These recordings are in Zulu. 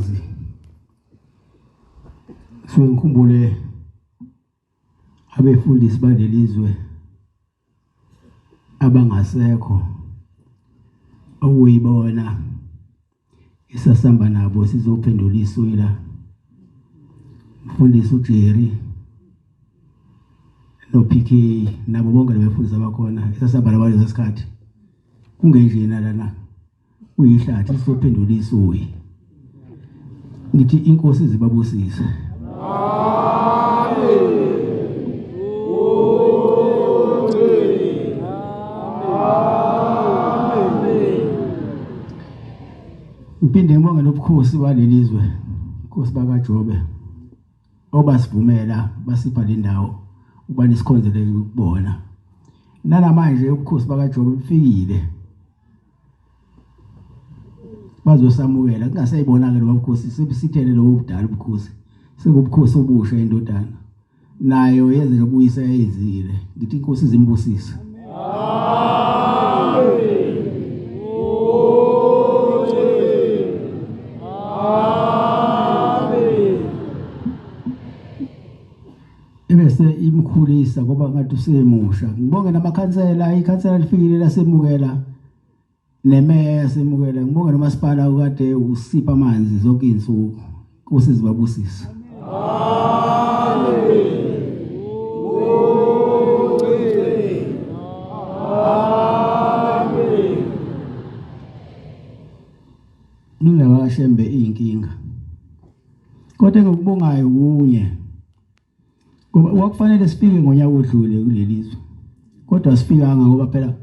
umuzi suke ngikhumbule abefundisi balelizwe abangasekho okuyibona esasihamba nabo sizophendula iswela mfundisi uJerry no-PK nabo bonke labefundisi abakhona esasihamba nabo leso sikhathi kungenjena lana uyihlathi sizophendula isuyi ngithi inkosi zibabusise. Amen. Ngiphinde ngibonge nobukhosi baleli zwe, ubukhosi bakaJobe obasivumela basipha le ndawo ukuba nisikhonzele kubona. Nanamanje ubukhosi bakaJobe bufikile bazosamukela kungasayibona-ke loba bukhosi sebusithele lobo budala ubukhosi sekubukhosi obusha indodana nayo yenze nobuyisa yayenzile ngithi inkosi izimbusise. Ebese imkhulisa ngoba ngathi usemusha. Ngibonge namakhansela, ikhansela lifikile lasemukela nemeya yasemukela. Ngibonge nomasipala ukade usipha amanzi zonke izinsuku. Nkosi zibabusise. Indaba kaShembe iyinkinga. Kodwa engikubongayo kunye ngoba kwakufanele sifike ngonyaka odlule kuleli zwe kodwa sifikanga ngoba phela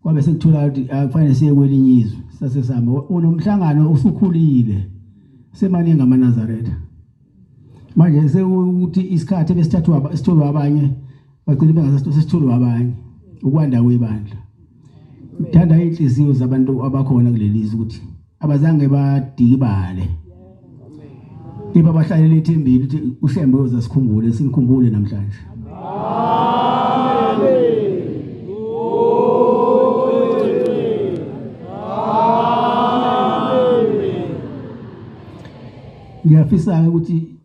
kwabe sekuthola ukuthi akufanele siye kwelinye izwe sase sihamba unomhlangano usukhulile semaningi amaNazaretha manje sekuthi isikhathi ebesithathwa sitholwa abanye bagcina bengasasitholwa abanye ukwanda kwebandla. Ngithanda inhliziyo zabantu abakhona kuleli zwe ukuthi abazange badikibale kepha bahlalele ethembeni ukuthi uShembe uyozasikhumbule sinikhumbule namhlanje. Ngiyafisa-ke ukuthi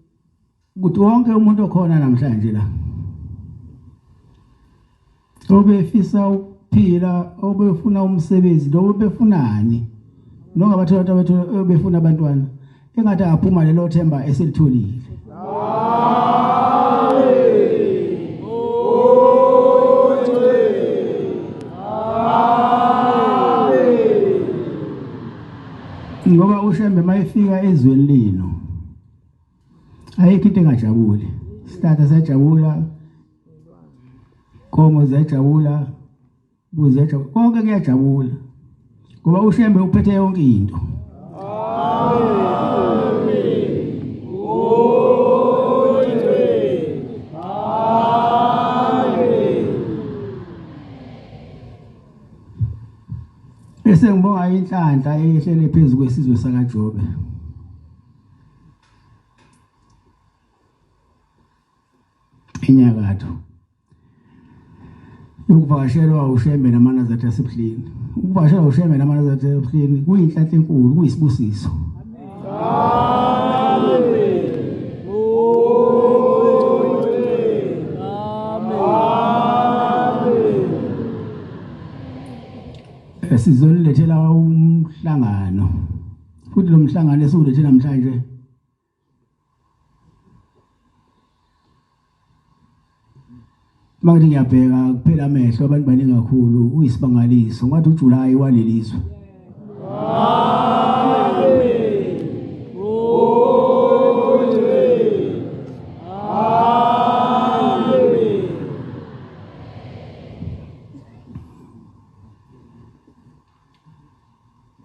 wonke umuntu okhona namhlanje la obefisa ukuphila obefuna umsebenzi lo obefunani nongabathola abantu obefuna abantwana engathi aphuma lelo themba esilitholile. Ngoba uShembe mayefika ezweni lenu ayikho into engajabuli. Sihlahla siyajabula, nkomo ziyajabula, mbuzi ziyajabula, konke kuyajabula ngoba uShembe uphethe yonke into. Bese ngibonga inhlanhla eyehlele phezu kwesizwe sakaJobe. Enyakatho yokuvakashelwa uShembe namaNazaretha aseBuhleni. Ukuvakashelwa uShembe namaNazaretha aseBuhleni kuyinhlanhla enkulu, kuyisibusiso. Sizonilethela umhlangano futhi lo mhlangano esiwulethe namhlanje Makuthi ngiyabheka kuphela amehlo abantu baningi kakhulu uyisibangaliso ngathi uJuly walelizwe.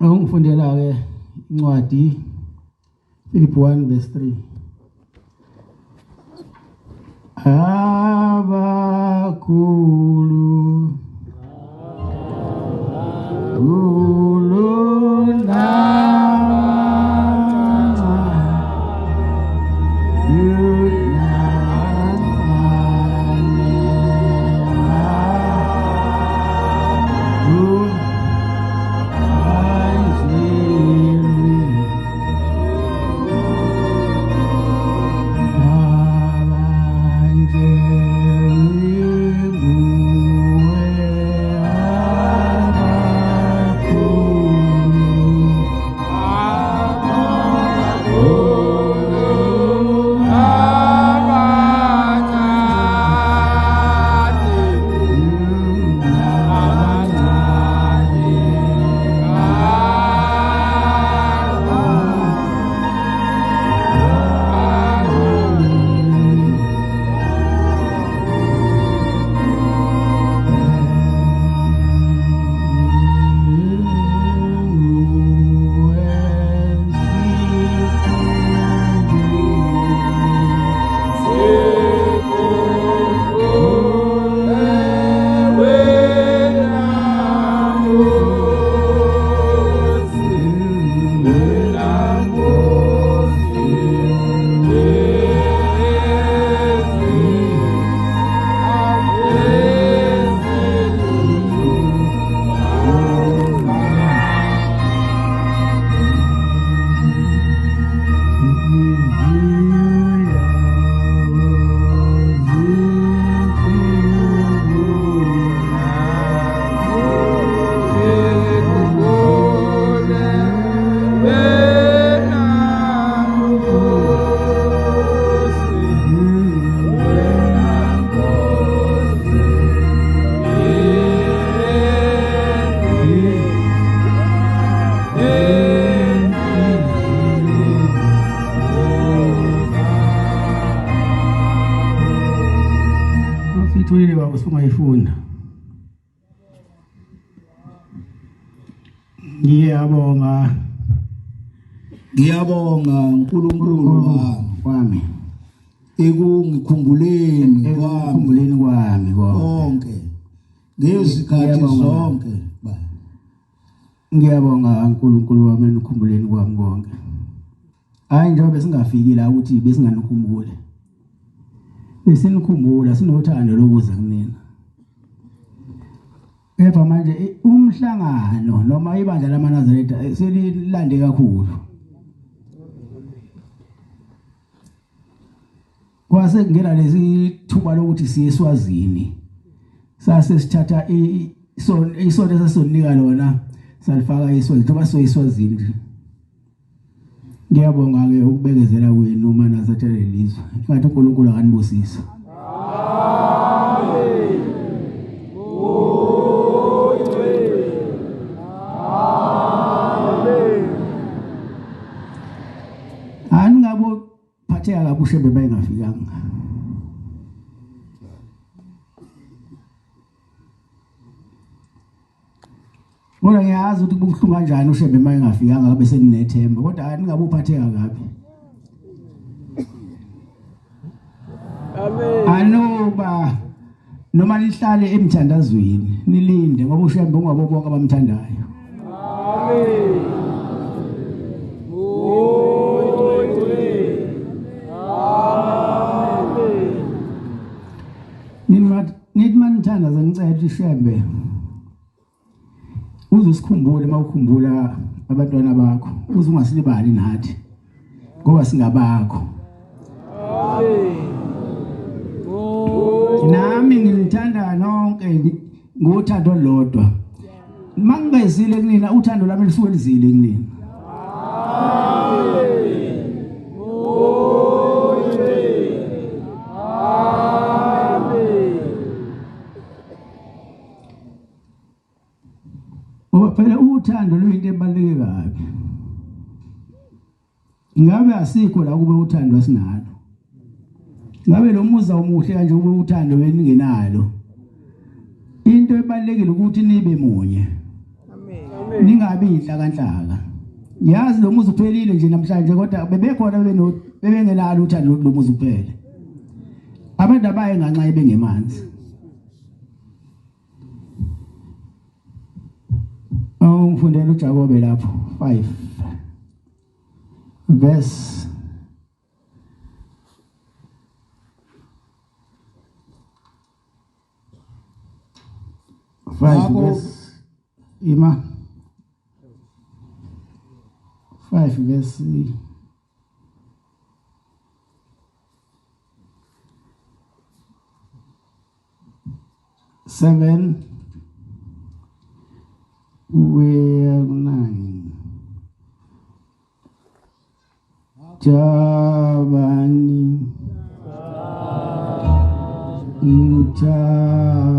Ungifundela ke incwadi Philip 1 verse 3. Abakhulu Sithulile baba usungayifunda. Ngiyabonga. Ngiyabonga uNkulunkulu wami Kwami. Ekungikhumbuleni kwami Ekukhumbuleni kwami konke ngezikhathi zonke. Ngiyabonga uNkulunkulu wami enikhumbuleni kwami konke. Hayi njengoba besingafiki la ukuthi besinganikhumbule. Besinikhumbula sinothando lokuza kunina. Kepha manje umhlangano noma ibandla lamaNazaretha selilande kakhulu. Kwase kungena lesi thuba lokuthi siye eSwazini. Sase sithatha isonto esasizonika lona salifaka eSwazini njengoba sizoyiswazini nje. Ngiyabonga-ke ukubekezela kwenu maNazaretha lelizwe. Ngathi uNkulunkulu akanibusise. Amen. Amen. Aningabo phatheka kabi uShembe bayengafikanga. Kodwa ngiyazi ukuthi kubuhlungu kanjani uShembe uma engafikanga kabe seninethemba kodwa ningabe uphatheka kabi. Amen. Anoba noma nihlale emthandazweni nilinde ngoba uShembe ungabo bonke abamthandayo. Amen. Amen. Nithi manithandaza ngicela ukuthi uShembe uze usikhumbule uma ukhumbula abantwana bakho uze ungasilibali nathi ngoba singabakho. Amen. Nami nginithanda nonke ngothando lodwa. Mangibezile kunina uthando lami lisuke lizile kunina. Amen. Amen. Ngoba phela uthando luyinto ebaluleke kabi. Ngabe asikho la kube uthando asinalo. Ngabe lo muzi omuhle kanje kube uthando beningenalo. Into ebalulekile ukuthi nibe munye. Amen. Ningabi inhlakanhlaka. Ngiyazi lo muzi uphelile nje namhlanje kodwa bebekhona bebengenalo uthando lo muzi uphele. Abantu abaye nganxa ebengemanzi. Awungifundela uJakobe lapho 5 verse 5 verse ima 5 verse 7 kuya 9. Jabani Jabani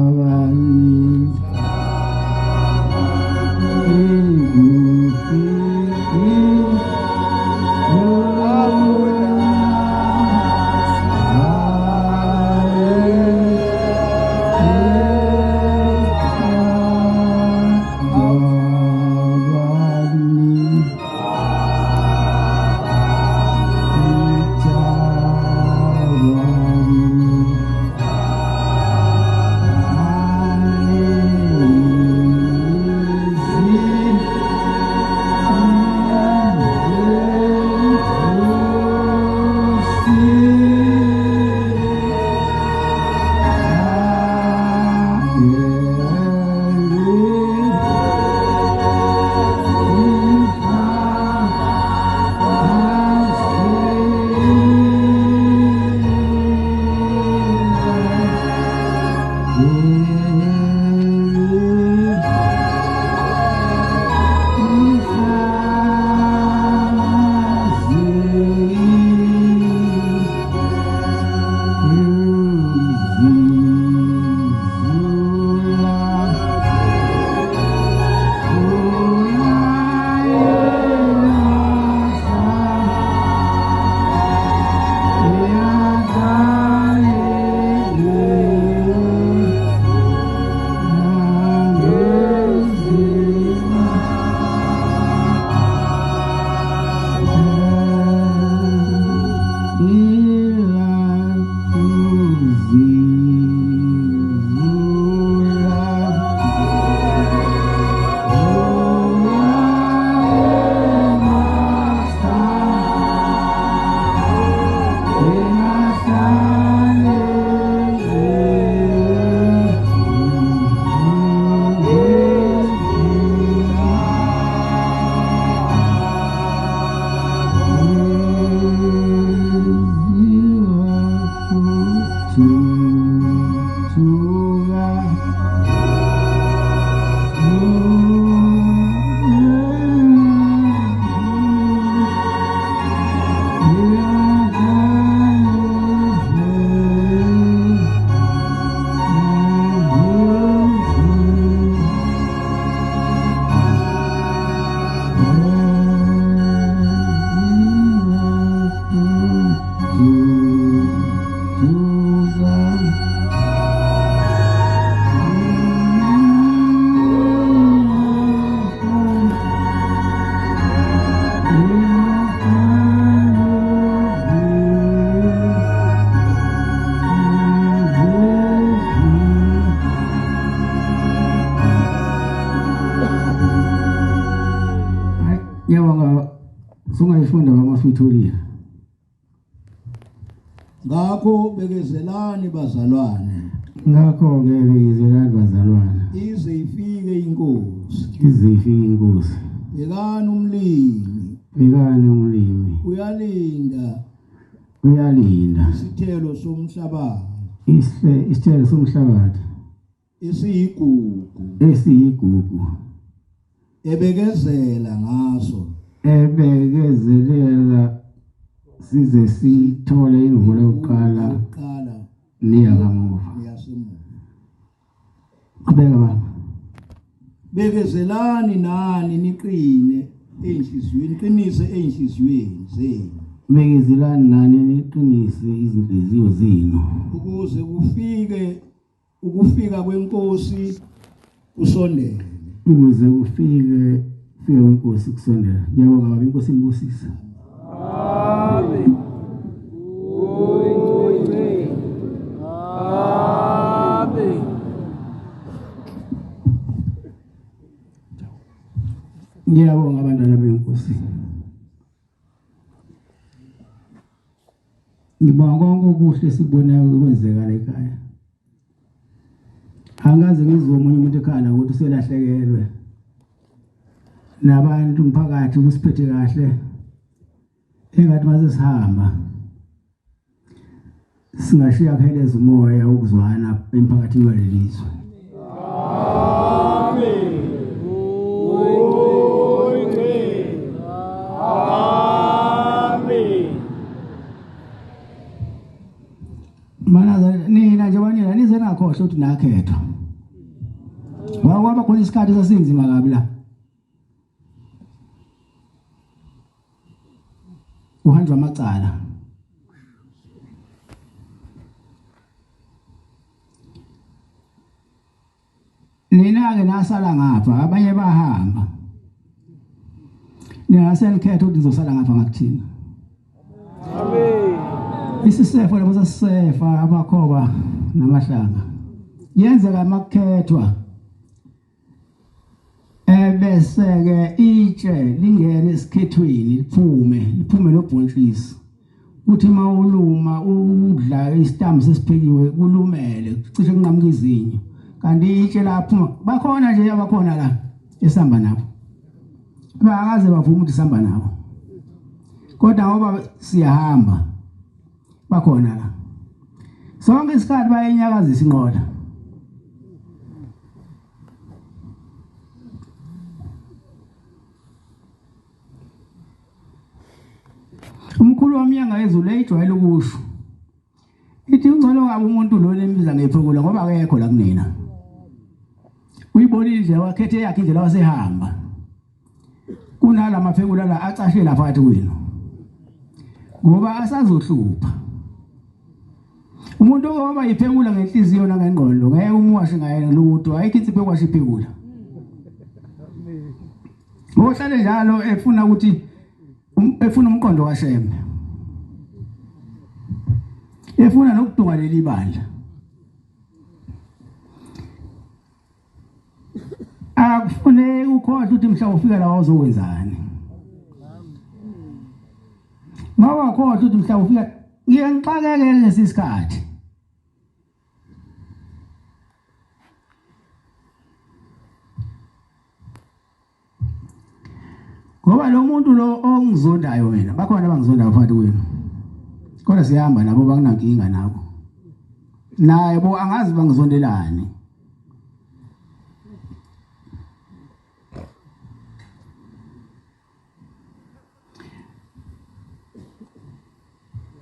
Sengitholile. Ngakho bekezelani bazalwane. Ngakho-ke bekezelani bazalwane. Ize ifike inkosi. Ize ifike inkosi. Bhekani umlimi. Bhekani umlimi. Uyalinda. Uyalinda. Isithelo somhlabathi. Isithelo somhlabathi. Esiyigugu. Esiyigugu. Ebekezela ngaso. Ebekezelela size sithole imvula yokuqala neyakamuva. Qhubeka baba. Bekezelani nani niqine enhliziyweni, niqinise enhliziyweni zenu. Bekezelani nani niqinise izinhliziyo zenu. Ukuze kufike ukufika kwenkosi kusondele. Ukuze kufike fike kwenkosi kusondele. Ngiyabonga baba, inkosi inibusise. Amen. Amen. Ngiyabonga abantwana benkosi. Ngibonga konke okuhle esikubonayo kwenzeka la ekhaya. Angikaze ngizwe omunye umuntu ekhala ukuthi uselahlekelwe. Nabantu umphakathi usiphethe kahle. Engathi mase sihamba singashiya kuheleza umoya wokuzwana emphakathini walelizwe. Amen. Amen. Mana nina njengoba nina nize ningakhohlwa ukuthi nakhethwa. Kwaba khona isikhathi sasinzima kabi la. Kuhanjwa amacala. Nina-ke nasala ngapha abanye bahamba. Ningase nikhethe ukuthi nizosala ngapha ngakuthina. Amen. Isisefo labo sasisefa amakhoba namahlanga. Yenzeka makukhethwa. Ebese-ke itshe lingene esikhethweni liphume liphume nobhontshisi. Uthi uma uluma udla isitambu sesiphekiwe kulumele cishe kunqamuka izinyo. Kanti itshe laphuma bakhona nje abakhona la esihamba nabo. Bakaze bavume ukuthi sihamba nabo. Kodwa ngoba siyahamba bakhona la. Sonke isikhathi bayenyakazisa inqola. Umkhulu wami yangayezulu eyijwayele ukusho. Ithi ungcono kabi umuntu lo lembiza ngephukula ngoba akekho la kunina. Uyibonile indlela wakhethe yakhe indlela wasehamba. Kunala maphekula la acashe lapha phakathi kwenu. Ngoba asazohlupha. Umuntu oba yiphekula ngenhliziyo nangengqondo ngeke umuwashe ngaye lutho ayikho insipho yokwasha iphekula. Ohlale njalo efuna ukuthi efuna umqondo kaShembe. Efuna nokudunga leli bandla. Akufuneki ukhohlwe ukuthi mhla ufika la uzokwenzani. Mawakhohlwa ukuthi mhla ufika ngiye ngixakeke lesi sikhathi. Ngoba lo muntu lo ongizondayo mina bakhona abangizondayo phakathi kwenu. Kodwa siyahamba nabo bakunankinga nabo. Naye bo angazi bangizondelani.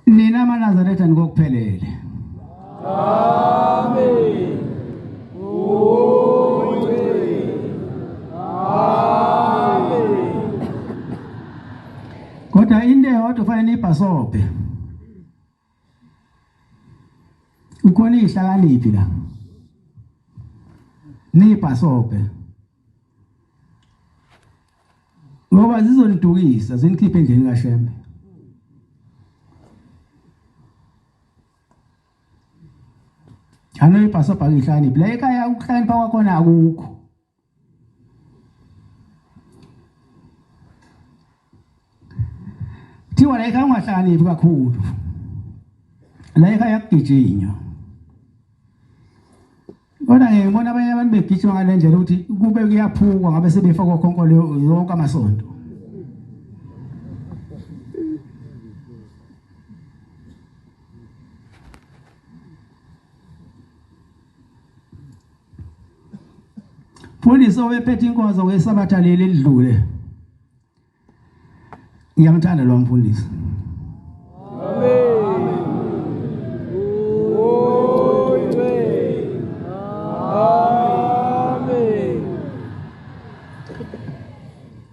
Nina maNazaretha nikokuphelele. Amen. Amen. Kodwa into eyodwa kufanele niyibhasobhe. Ukhona ihlakaniphi la. Niyibhasobhe. Ngoba zizonidukisa zinikhiphe endleleni kaShembe. Ano ibhasobha lihlakaniphi la ekhaya ukuhlakanipha kwakhona akukho. Kuthiwa la ekhaya ungahlakaniphi kakhulu. La ekhaya kugijinywa. Kodwa ngeke ngibona abanye abantu begijima ngale ndlela ukuthi kube kuyaphukwa ngabe sebefaka okhonkolo yonke amasonto. Mfundisi owephethe inkonzo ngesabatha leli elidlule. Ngiyamthanda lo mfundisi.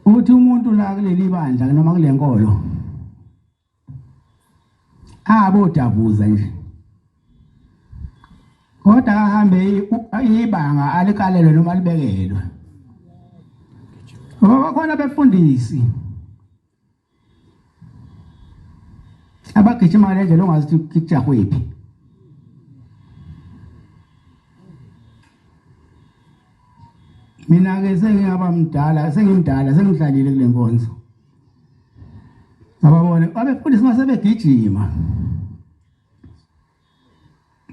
Uthi umuntu la kuleli bandla noma kule nkolo abodabuza nje kodwa ahambe ibanga alikalelwe noma alibekelwe ngoba bakhona befundisi abagijima ngale ndlela ongazi ukuthi kujahwephi mina ke sengingaba mdala sengimdala sengidlalile kule nkonzo ababone abefundisi masebegijima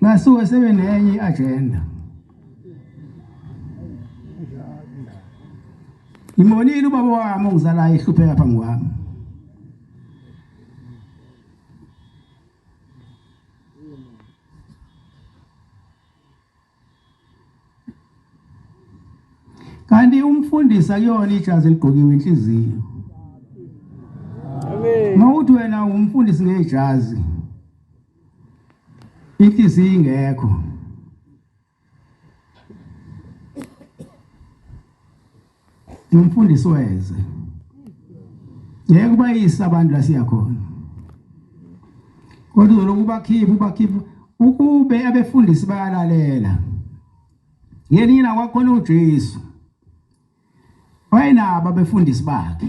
basuke sebenenye i-agenda ngimbonile ubaba wami ongizalayo ehlupheka phambi kwami Kanti umfundisi akuyona ijazi eligqokiwe inhliziyo. Amen. Mawuthi wena umfundisi ngejazi. Inhliziyo ingekho. Umfundisi weze. Ngeke kubayise abantu la siya khona. Kodwa uzoloku ubakhipha ubakhipha ukube abefundisi bayalalela. Ngelinye ilanga kwakhona uJesu. Wayenabo abefundisi bakhe.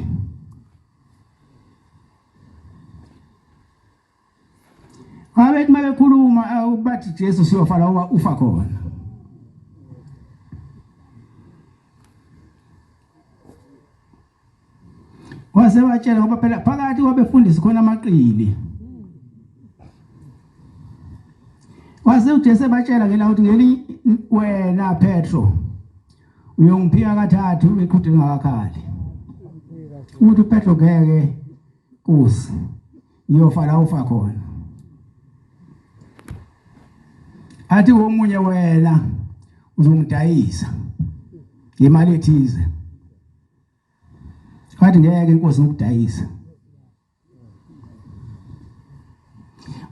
Babethi uma bekhuluma bathi Jesu siyofa la ufa khona. Wase watshela ngoba phela phakathi kwabefundisi khona amaqili. Wase uJesu ebatshela ngela ukuthi ngeli wena Petro uyongiphika kathathu iqhude lingakakhali. Uthi uPetro ngeke kusi ngiyofa la ufa khona. Athi womunye wena uzongidayisa ngemali ethize. Wathi ngeke inkosi ngikudayisa.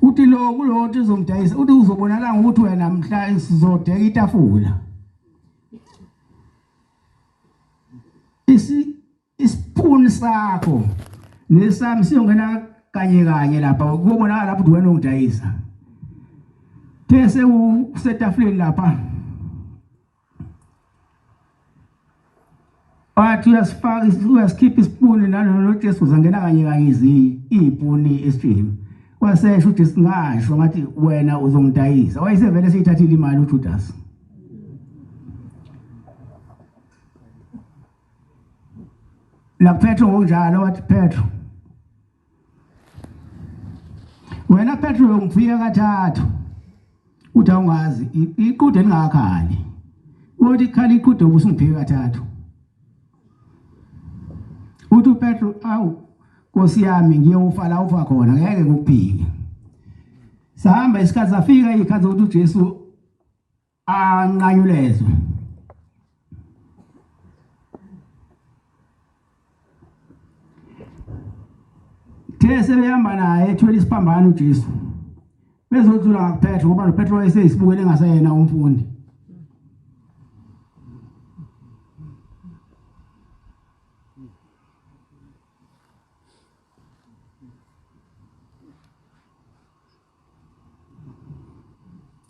Uthi lo kulo othi uzomdayisa uthi uzobonakala ngokuthi wena mhla sizodeka itafula. Isi isipuni sakho nesami siyongena kanye kanye lapha kubonakala lapho ukuthi wena ongidayisa. Bese usetafuleni lapha wathi uyasifaka uyasikhipha isipuni nalona Jesu uzangena kanye kanye izipuni esitsheni wasesho uJesu ngasho ngathi wena uzongidayisa wayesevele seyithathile imali uJudas la Petro ngokunjalo wathi Petro wena Petro uyongifika kathathu uthi awungazi iqude lingakakhali uthi ikhala iqude ubusungiphike kathathu uthi uPetro awu Nkosi yami ngiyowufa la ufa khona ngeke ngikuphike sahamba isikhathi safika izikhathi zokuthi uJesu anqanyulezwe The sebehamba naye ethwele isiphambano uJesu bezothula ngakuPetro ngoba noPetro wayeseyisibukele engaseyena umfundi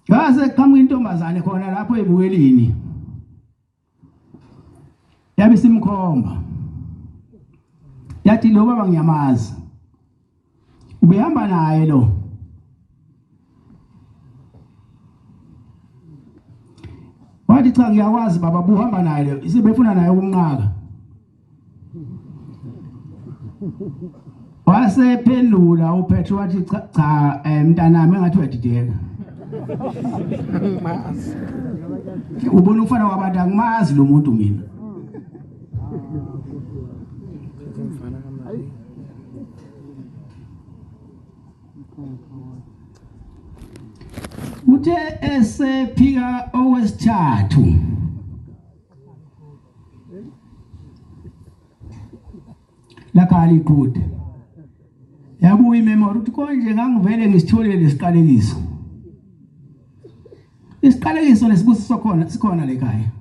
Ngase kuqhamuka intombazane khona lapho ebukelini. Yabe simkhomba. Yathi lo baba ngiyamazi. Ubehamba naye lo. Wathi cha ngiyakwazi baba buhamba naye lo isebefuna naye ukumnqaka. Wasephendula uPetro wathi cha, cha mntanami engathi uyadideka. Ubona ufana wabantu angimazi lo muntu mina. Uthe esephika owesithathu lakhala iqhude yabuya imemory ukuthi konje ngangivele ngisitholile lesiqalekiso isiqalekiso nesibusiso khona sikhona lekhaya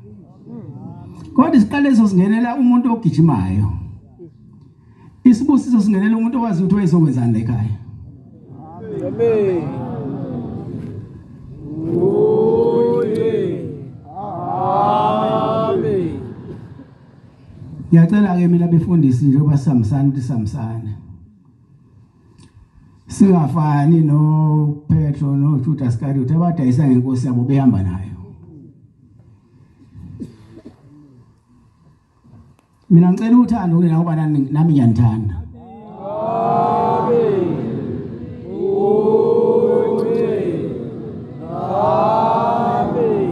kodwa isiqalekiso singenela umuntu ogijimayo isibusiso singenela umuntu owazi ukuthi wayezokwenzani lekhaya amen Amen. Ngiyacela ke mina befundisi njengoba sihambisana ukuthi sihambisane. Singafani no Petro no Judas Iscariot abadayisa ngenkosi yabo behamba nayo. Mina ngicela uthando kunina ngoba nami ngiyanithanda. Amen. Amen.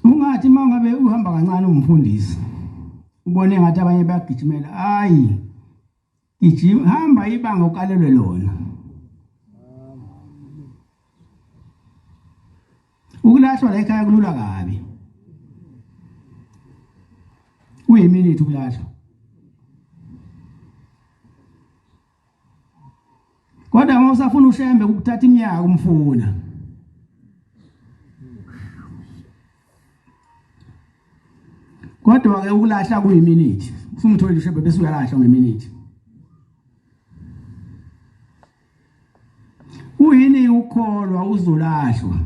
Ungathi uma ngabe uhamba kancane umfundisi ubone ngathi abanye bayagijimela hayi gijima hamba ibanga ukalelwe lona ukulahlwa la ekhaya kulula kabi kuyiminithi ukulahlwa Kodwa uma usafuna uShembe kukuthatha iminyaka umfuna. Kodwa ke ukulahla kuyiminute. Usumtholile uShembe bese uyalahla ngeminute. Uyini ukukholwa uzolahlwa?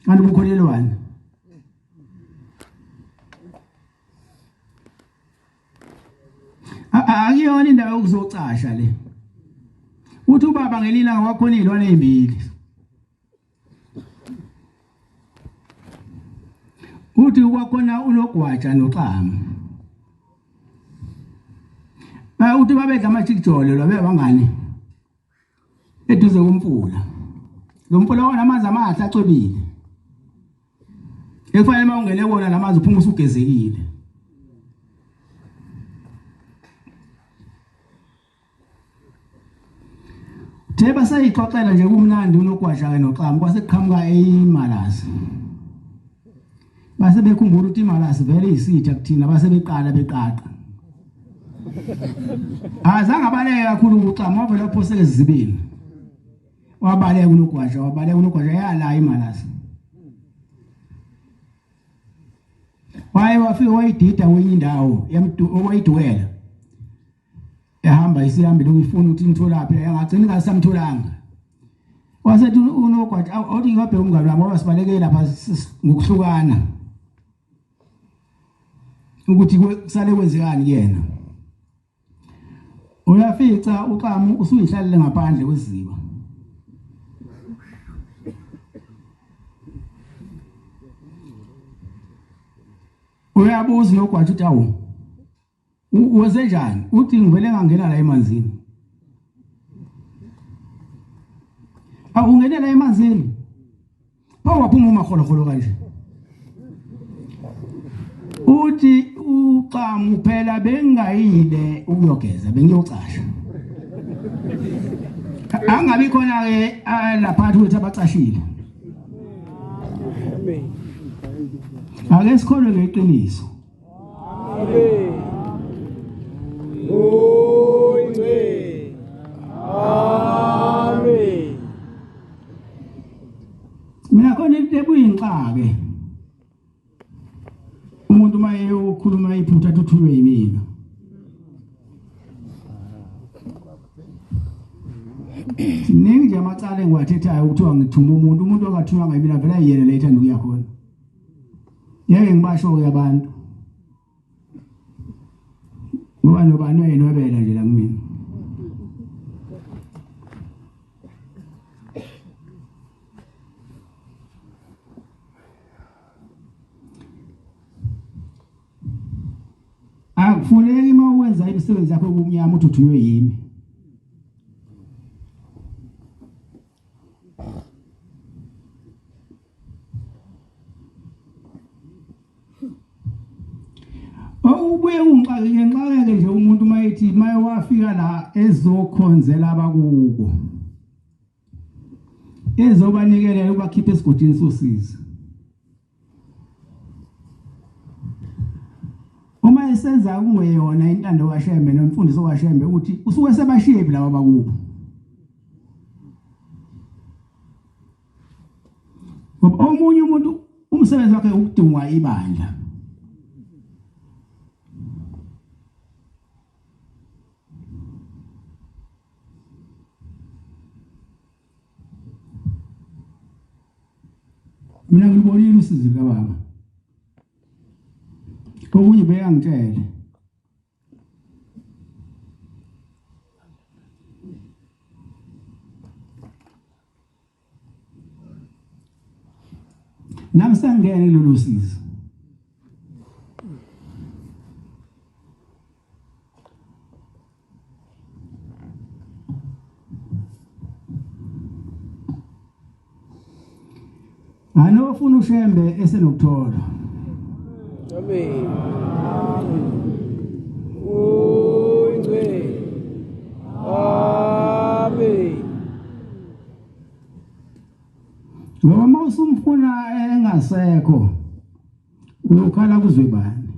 Kanti ubukholelwani? Akuyona indawo yokuzocasha le. Uthi ubaba ngelinye ilanga kwakhona izilwane ezimbili. Uthi kwakhona unogwaja noxamu. Ba uthi babedla amajikijolo lo bebangani. Eduze komfula. Lo mfula wona amanzi amahle acwebile. Ekufanele uma ungene kuwona lamanzi uphuma usugezekile. Uthe basayixoxela nje kumnandi unogwaja ke noxamu kwase kuqhamuka eyimalasi. Base bekhumbula ukuthi imalasi vele iyisitha kuthina base beqala beqaqa. Azange abaleke kakhulu uxamu wavele waphoseka ezizibeni. Wabaleka unogwaja wabaleka unogwaja yala imalasi. Waye wafika wayidida kwenye indawo wayidwela. Ehamba isihambile ukuyifuna ukuthi imtholaphi yangagcina ingasamtholanga. Wasethi unogwaja awuthi ngiyobheka umngane wami ngoba sibaleke lapha ngokuhlukana. Ukuthi kusale kwenzekani kuyena. Uyafica uxamu usuyihlalele ngaphandle kweziba. Uyabuza nogwaja uthi awu wenze njani? Uthi ngivele ngangena la emanzini. Awu ungene la emanzini. Pho waphuma umaholoholo kanje. Uthi uxamu phela bengingayile ukuyogeza bengiyocasha. Angabi khona ke lapha ukuthi abacashile. Ake sikholwe ngeqiniso. Amen. Oyingcwele. Amen. Mina khona into ebuyinxake. Umuntu uma eyokhuluma iphutha athi uthunywe yimina. Siningi nje amacala engiwathethayo ukuthiwa ngithuma umuntu, umuntu ongathunywanga yimina vele ayiyena le ethanda ukuya khona. Ngeke ngibasho-ke abantu. Ngoba nobani uyayinwebela nje la kumina. Akufuneki uma uwenza imisebenzi yakho yokumnyama uthi uthunywe yimi. Okubuye kungixake ngixakeke nje umuntu uma ethi maye wafika la ezokhonzela abakubo. Ezobanikelela ubakhipha esigodini sosizi. Uma esenza kungeyona intando kaShembe nomfundiso kaShembe ukuthi usuke sebashiyephi laba bakubo. Ngoba omunye umuntu umsebenzi wakhe ukudungwa ibandla. Mina ngilubonile usizi lukababa. Okunye beyangitshela. Nami sengingene kulolu sizi. Anofuna uShembe esenokuthola. Amen. Uyingcwele. Amen. Ngoba uma usumfuna engasekho uyokhala kuzwe bani?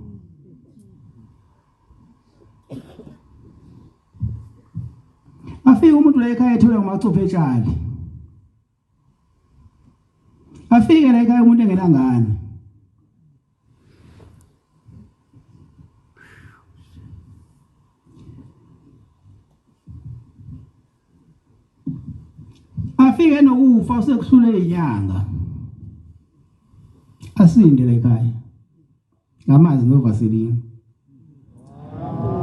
Afike umuntu la ekhaya ethola ngomacuphe etshali. Afike la ekhaya umuntu engenangane. Afike nokufa sekuhlule inyanga. Asinde la ekhaya. Ngamazi novaseline.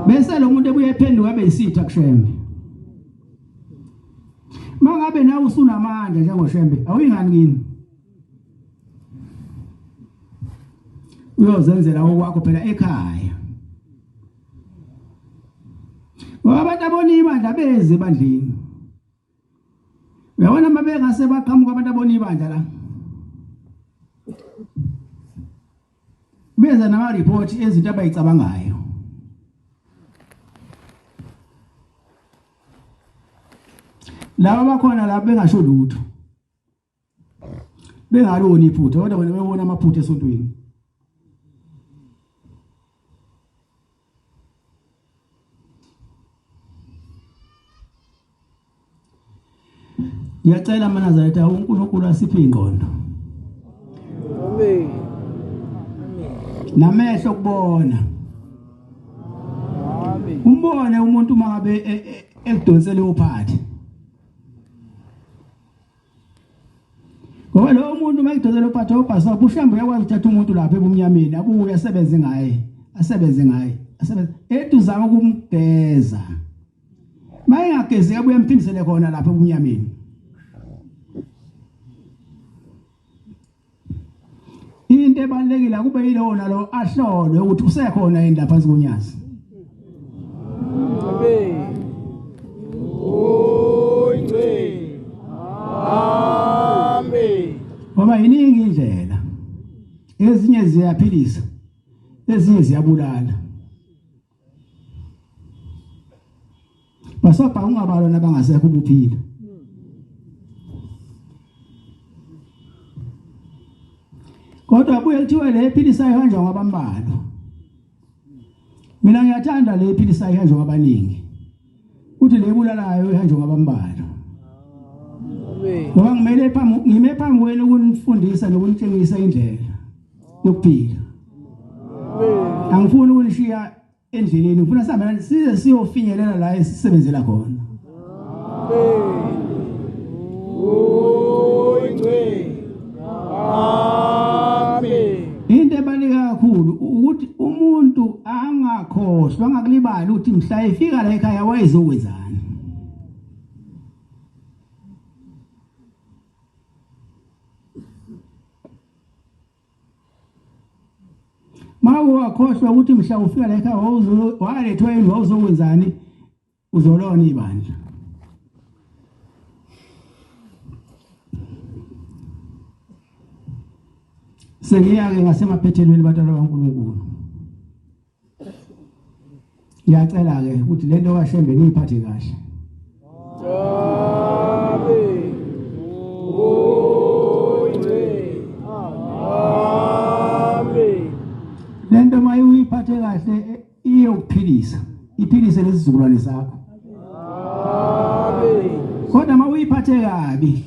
Bese lo muntu ebuye ephenduka abe yisitha kuShembe. Mangabe nawe usunamandla njengoShembe, awuyingani kini? Uyozenzela okwakho phela ekhaya. Ngoba abantu abona ibandla beze ebandleni. Uyabona uma bengase baqhamuka abantu abona ibandla la. Beza nama report ezinto abayicabangayo. Laba bakhona la bengasho lutho. Bengaloni iphutha kodwa bona bebona amaphutha esontweni. Ngiyacela amaNazaretha uNkulunkulu asiphe ingqondo. Amen. Namehlo okubona. Amen. Umbone umuntu uma ngabe e, e, ekudonsele uphathe. Ngoba lo muntu uma ekudonsele uphathe ubhasa ubushamba uyakwazi ukuthatha umuntu lapha ebumnyameni abuye asebenze ngaye, asebenze ngaye, asebenze eduzama ukumgeza. Mayengagezi abuye amphindisele khona lapha ebumnyameni. Into ebalekile akube yilowo nalo ahlolwe ukuthi usekhona yini lapha konyazi. Amen. Oyingcwele. Amen. Ngoba iningi indlela. Ezinye ziyaphilisa, ezinye ziyabulala. Basabha ungabalwa nabangasekho ukuphila. Kodwa buye kuthiwe le ephilisayo ihanjwa ngabambalwa. Mina ngiyathanda le ephilisayo ihanjwa ngabaningi. Uthi le ebulalayo ihanjwa ngabambalwa. Ngoba ngimele phambi ngime phambi kwenu ukunifundisa nokunitshengisa indlela yokuphila. Angifuni ukunishiya endleleni, ngifuna sihambe nani size siyofinyelela la esisebenzela khona. Into ebaluleke kakhulu ukuthi umuntu angakhohlwa angakulibali ukuthi mhla efika la ekhaya wayezokwenzani. Mawe wakhohlwa ukuthi mhla ufika la ekhaya walethwa yini wawuzokwenzani uzolona ibandla. Sengiya-ke ngasemaphethelweni bantwana baNkulunkulu. Ngiyacela-ke ukuthi le nto kaShembe niyiphathe kahle. Amen. Amen. Le nto uma uyiphathe kahle iyokuphilisa, iphilise lesizukulwane sakho. Amen. Kodwa uma uyiphathe kabi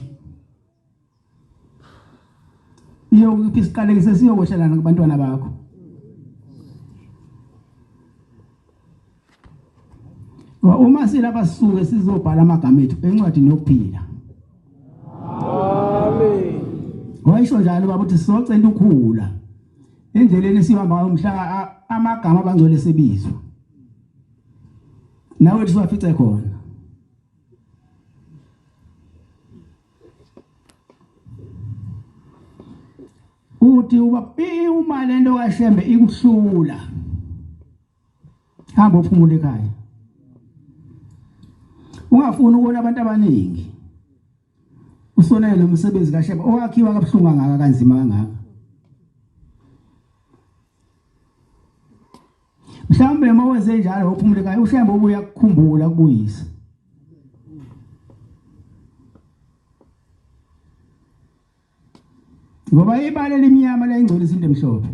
iyokuphi isiqalekiso siyokwehlelana kubantwana bakho. Ngoba uma silapha sisuke sizobhala amagama ethu encwadini yokuphila. Amen. Wayisho njalo baba ukuthi socela ukukhula. Endleleni esihamba ngayo mhla amagama abangcwele sebizwa. Nawe siwafice khona. Uthi uba uma lento kaShembe ikuhlula hamba uphumule ekhaya ungafuni ukubona abantu abaningi usonele lo msebenzi kaShembe owakhiwa kabuhlungu kangaka kanzima kangaka mhlawumbe uma wenze njalo uphumule ekhaya uShembe ubuya kukhumbula kubuyisa ngoba ibala elimnyama liyayingcolisa into emhlophe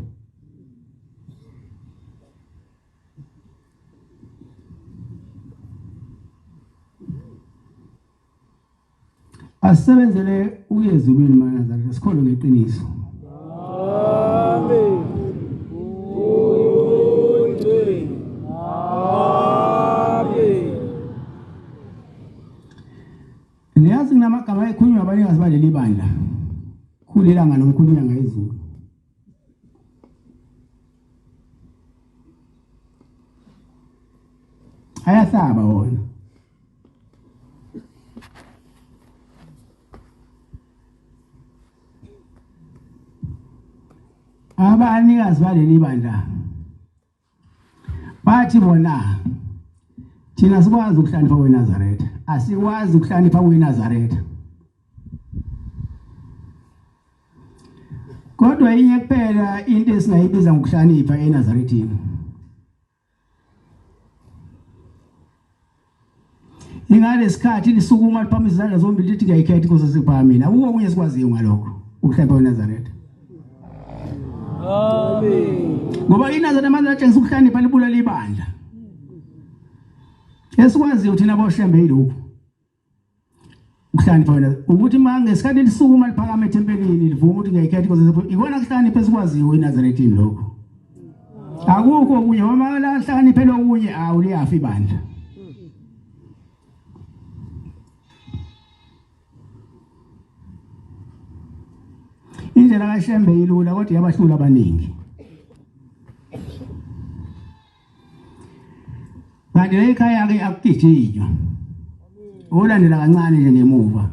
asisebenzele ukuya ezulwini manazaretha sikholwe ngeqiniso. Amen. Amen. Niyazi kunamagama ayekhulunywa abanikazi baleli bandla. Khulu ilanga nomkhulu inyanga yezulu. Ayahlaba wona. Abanikazi baleli bandla bathi bona thina sikwazi ukuhlanipha kweNazaretha asikwazi ukuhlanipha kweNazaretha kodwa inye kuphela into esingayibiza ngokuhlanipha eNazarethini ingalesikhathi lisukuma liphakamisa izandla zombili lithi ngiyayikhetha inkosi esiphakamile akukho okunye esikwaziyo ngalokho ukuhlapha kweNazaretha Amen. Ngoba iNazaretha manje latshengisa ukuhlakanipha libulala ibandla. Esikwaziyo thina boshembe yilokhu. Ukuhlakanipha wena ukuthi uma ngesikhathi lisukuma liphakama ethempelini livuma ukuthi ngiyayikhetha inkosi ikona kuhlakanipha esikwaziyo eNazarethini lokho. Akukho okunye uma lahlakaniphe lokunye awu liyafa ibandla. Indlela kaShembe ilula kodwa iyabahlula abaningi. Kanti le ekhaya ke akugijinywa. Ulandela kancane nje ngemuva.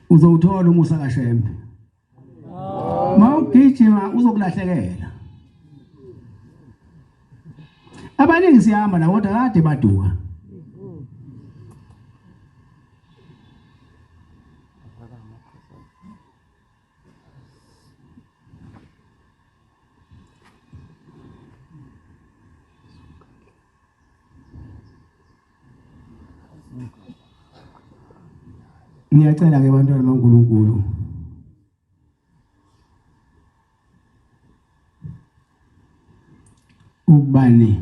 Uzowuthola umusa kaShembe. Mawugijima uzokulahlekela. Abaningi siyahamba la kodwa kade baduka. Ngiyacela ke bantwana baNkulunkulu ukubani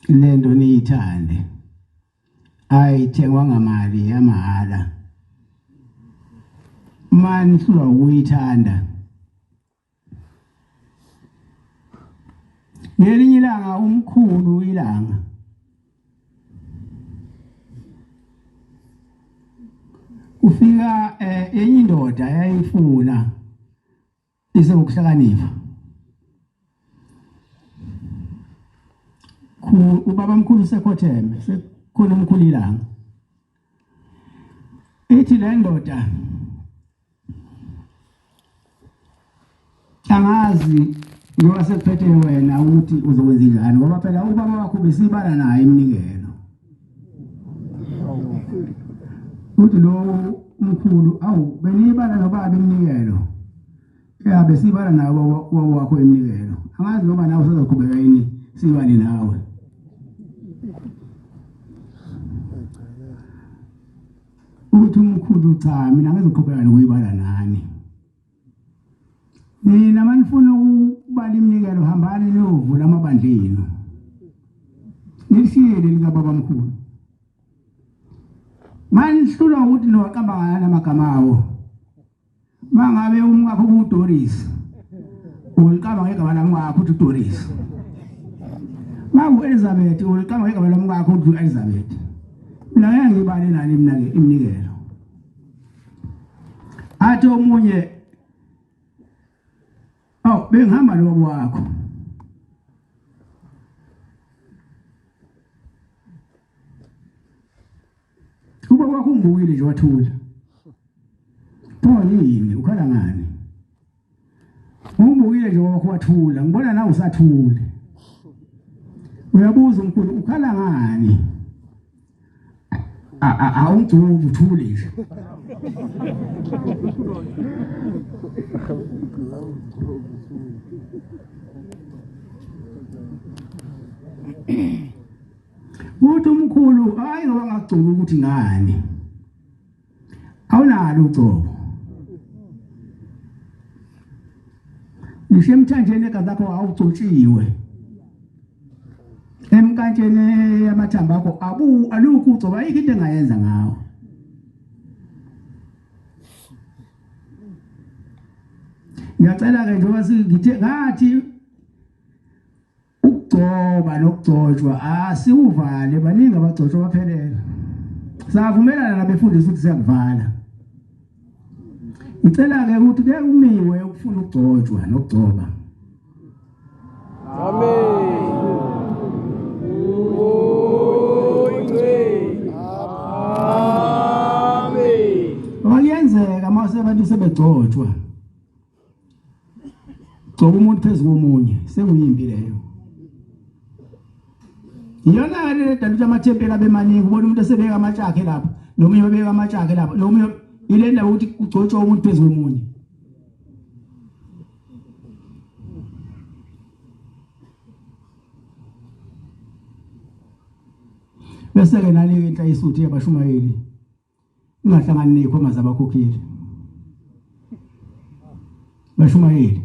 lento niyithande ayithengwa ngamali yamahhala manihlulwa ukuyithanda ngelinye ilanga umkhulu ilanga kufika eh, enye indoda yayifuna isekuhlakanipha ubaba mkhulu sekhotheme sekukhona umkhulu ilanga. Ithi le ndoda angazi ngoba sekuphethe wena ukuthi uzokwenza njani ngoba phela ubaba wakho besibala naye iminikelo. Uthi lo umkhulu awu beniyibala nobaba iminikelo. Ya besibala nawe ubaba wakho iminikelo. Angazi noma nawe usazoqhubeka yini sibale nawe. Uthi umkhulu cha mina ngizoqhubeka nokuyibala nani. Nina manifuna ukubala iminikelo hambani niyovula amabandla enu. Nishiye leli kababamkhulu. Manihlulwa ukuthi niwaqamba ngani amagama awo. Mangabe umkakho kuDoris uliqamba ngegama lamkakho uthi uDoris. Maku Elizabeth uliqamba ngegama lamkakho uthi uElizabeth. Mina ngeke ngibale nani mina ke iminikelo. Athi omunye Oh bengihamba nobaba wakho. Ubaba wakho ungibukile nje wathula. Pho yini ukhala ngani? Ungibukile nje wakho wathula, ngibona nawe usathule. Uyabuza umkhulu ukhala ngani? Awungigcobi uthule nje. Uthi umkhulu hayi ngoba ngagcoba ukuthi ngani. Awunalo ugcobo. Ngisho emthanjeni egazi lakho awugcotshiwe. Emkantsheni yamathambo akho abu alukho ugcobo ayikho into engayenza ngawo. Ngiyacela ke njengoba singithe ngathi Ukugcoba nokugcotshwa asiwuvale baningi abagcotshwa baphelela. Savumelana nabefundisi ukuthi siyakuvala. Ngicela ke ukuthi ke kumiwe ukufuna ukugcotshwa nokugcoba. Amen. Amen. Ngoba kuyenzeka uma sebantu sebegcotshwa. Gcoba umuntu phezu komunye sekuyimpi leyo. Iyona ke le dala ukuthi amathempeli abe maningi ubona umuntu esebeka amatshe akhe lapha nomunye ubeka amatshe akhe lapha nomunye ile ndaba ukuthi kugcotshwa umuntu phezu komunye. Bese ke nale inhlayisuthi yabashumayeli ingahlangani nezikhwama zabakhokheli bashumayeli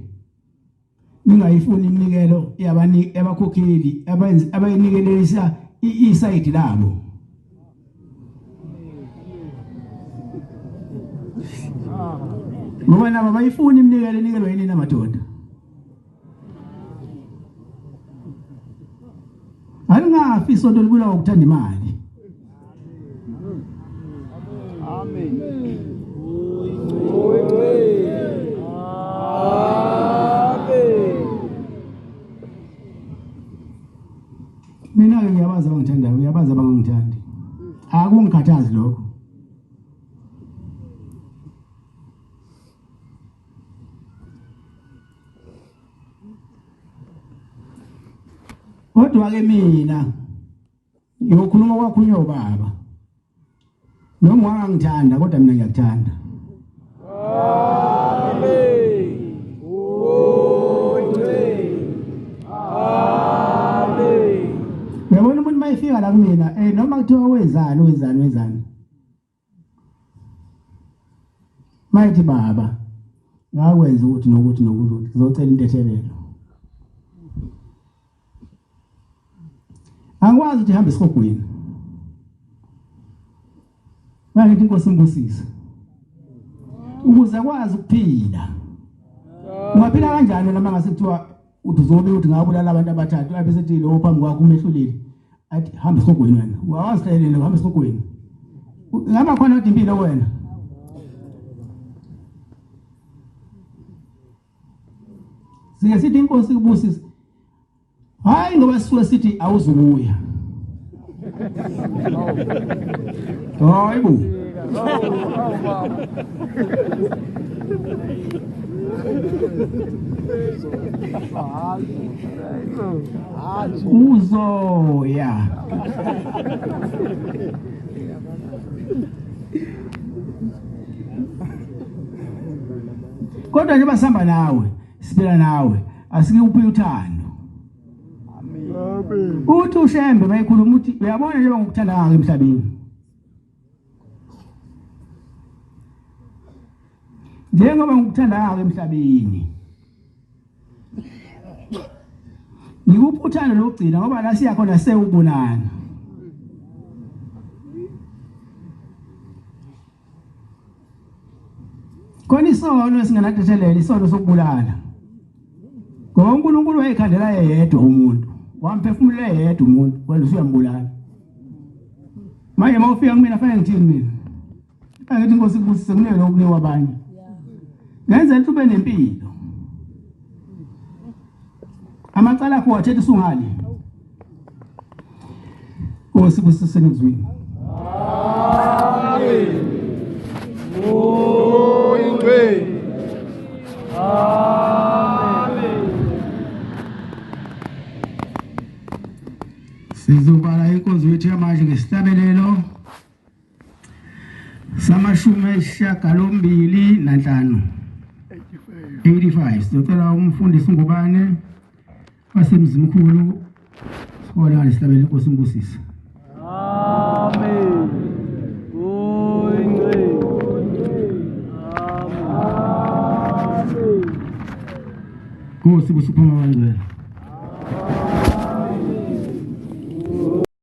ningayifuni iminikelo yabakhokheli abayinikelelisa isayidi labo ngoba nabo bayifuni iminikelo inikelwa yini namadoda Alingafi isonto libulawa ukuthanda imali. Amen. Amen. Mina ke ngiyabazi abangithandayo, ngiyabazi abangangithandi. Akungikhathazi lokho. Kodwa ke mina ngiyokhuluma kwakhulunywa ubaba. Noma wangangithanda kodwa mina ngiyakuthanda. Amen. Amen. Uyabona umuntu mayefika la kumina eh noma kuthiwa wenzani wenzani wenzani. Mayithi baba ngakwenza ukuthi nokuthi nokuthi ngizocela intethelelo. Angikwazi ukuthi hambe esihogweni. Mangithi inkosi imbusise. Ukuze akwazi ukuphila. Ungaphila kanjani noma ngase kuthiwa uthi uzobe uthi ngabulala abantu abathathu abesethi lo phambi kwakho umehlulile athi hamba esihogweni wena wawazihlelele hamba esihogweni ngaba khona kodwa impilo wena sike sithi inkosi kubusise hayi ngoba sisuke sithi awuzukuya hayi bo. Uzoya. Kodwa nje basihamba nawe, siphila nawe, asikuphi uthando. Amen. Uthi uShembe mayikhuluma uthi uyabona njengoba ngikuthanda kangaka emhlabeni. Njengoba ngikuthanda kangaka emhlabeni. Ngikuphi uthando lokugcina ngoba la siya khona sewubonana. Khona isono esingenatethelelo isono sokubulala. Ngoba uNkulunkulu wayekhandela yedwa umuntu, wamphefumulela yedwa umuntu, wena usuyambulala. Manje uma ufika kumina fanele ngithini mina? Angithi inkosi kubusise kunike lokhu kunikwa abanye. Ngenza ukuthi ube nempilo. Amacala akho wathetha usungali. Nkosi busise nikuzwini. Amen. Oyingcwele. Amen. Sizobala inkonzo yethu yamanje ngesihlabelelo samashumi ayisishiyagalombili nanhlanu 85 sizocela umfundisi Ngubane wasemzimkhulu sibona ngesihlabelelo inkosi imbusise. Amen. Oyingcwele. Amen. Nkosi busuphuma bangcwele.